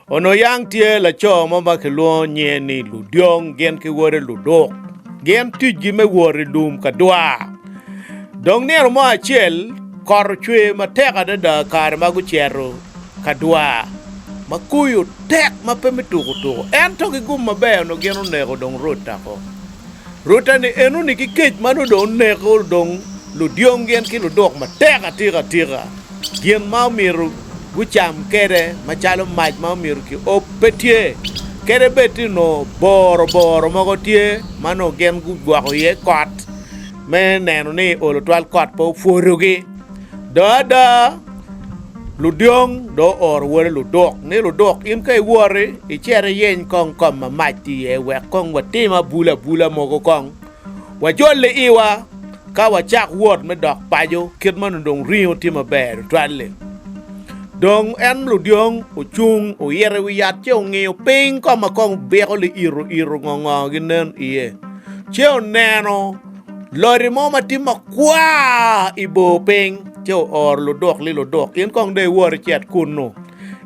Onongo yang tye laco mo ma kilwongo nyinge ni Ludyong gin ki wode Luduk. Gin ticgi me wot i lum ka dwar. Dong nino mo acel, kot ocwer matek adada kare ma gucito ka dwar ma koyo tek ma pe me tuko tuko. Ento ki gum maber onongo gin oneko dong Ruta ko. Ruta-ni enoni ki kec ma nongo dong oneko dong Ludyong gin ki Luduk matek atika atika. Gin ma omyero gucam kwede macalo mac ma omyero kiob pe tye, kadi bed ni onongo boro boro mogo tye ma onongo gin gugwoko iye kot me neno ni olo twal kot pe opwodogi. Dong ada, Ludyong dong ooro wode Luduk ni, Luduk, in ka iwoti, icit iyeny kong kom ma mac tye iye wek kong watim abula abula mogo kong. Wajol i iwa ka wacak wot me dok paco kit ma onongo dong ringo tye maber tutwal-li. Dong en ludyong ocung oyito i wi yat ci ongiyo piny ka ma kong biko liito ito ngo ngo ginen iye. Ci oneno lori mo ma tye makwar i bor piny ci ooro ludok li ludok in kong dong iwot icit kunnu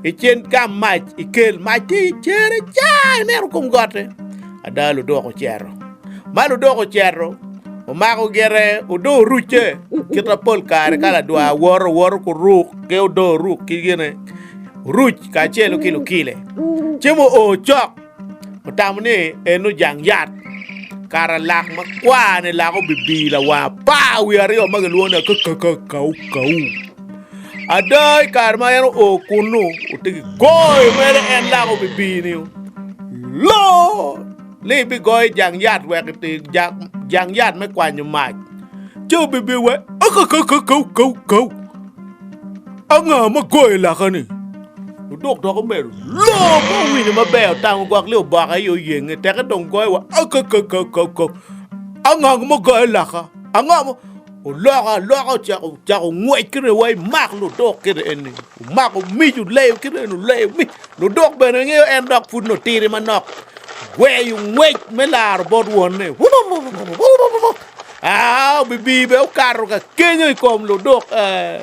icen gam mac ikel mac tye i cere ca ineno kom got-ti. Ada ludok ocito. Ma ludok ocito, omako gire odo orucce kit ma pol kare ka ladwar woto woto ku ruk ki odo oruk ki gine oruc kacel ki lukile. Ci oo cok otamo ni eno jang yat kara lak makwar ni lak obibi lawang 12 ma gilwongo ni akakakau kau. Ada i kare ma en oo kunnu otye ki goyo mere en lak obibi ni loo ni ibigoyo i jang yat wek jang yat me kwanyo mac ci obibi wek akakakakau anga ma goyo laka-ni odok dok omedo loo pe owinyo maber otamo gwok ni oboke aye oyenge teke dong goyo wa akakakakau anga ma goyo laka anga ma oloko aloka ocako ocako ngwec kene wa imak ludok kene eni omako mic oleyo kene eni oleyo mic ludok bene ngeyo en dok pud nongo tidi manok gweyo ngwec me laro bot wonne aa obibi bene okato ka kenyo i kom ludok ee.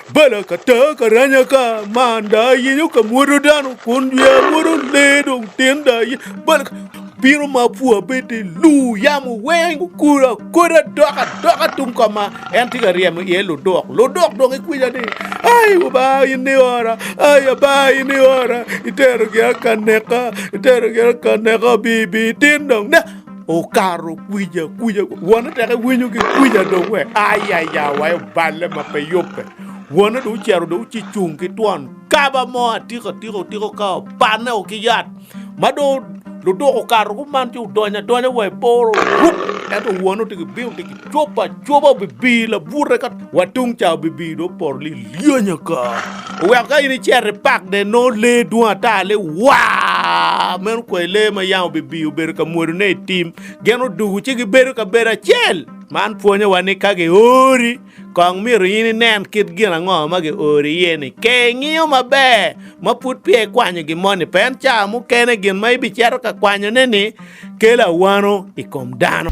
Bala ka ta ka ranya ka man da yenyo ka mwodo dano kun jwiya mwodo lee dong tin da bala bino ma pwa bede lu yamo weng okuro akoda dok adoka tung ka ma en tye ka ryemo iye ludok ludok dong ikwica ni ai aba in ni ora ai aba in ni ora itero gira ka neka itero gira ka neka bibi tin dong ne Okato kwica kwica, wonne teke winyo ki kwica dong we ayaya wa oballe ma pe yubbe. Wonne dong ocito dong ci cung ki twon kaba mo atika atika otiko ka opanne o ki yat ma dong ludok okato kuman ci odonyo adonya wa i boro rup ento wonne otye ki bino tye ki cobo acoba obibi labute ka wa tung ca obibi dong opoto li lyonyo ka oweko ka in icito i pak de nongo lee dwong ata li waa meno kwayi lee ma yam obibi obedo ka mwodone i tim gin odugu ci gibedo kabedo acel. Man pwonyowa ni ka giori, kong myero in inen kit gin ango ma giori iye-ni. Ke ingiyo maber ma pud peya ikwanyo gin moni, pien ca mukene gin ma ibicito ka kwanyone-ni kelo awano i kom dano.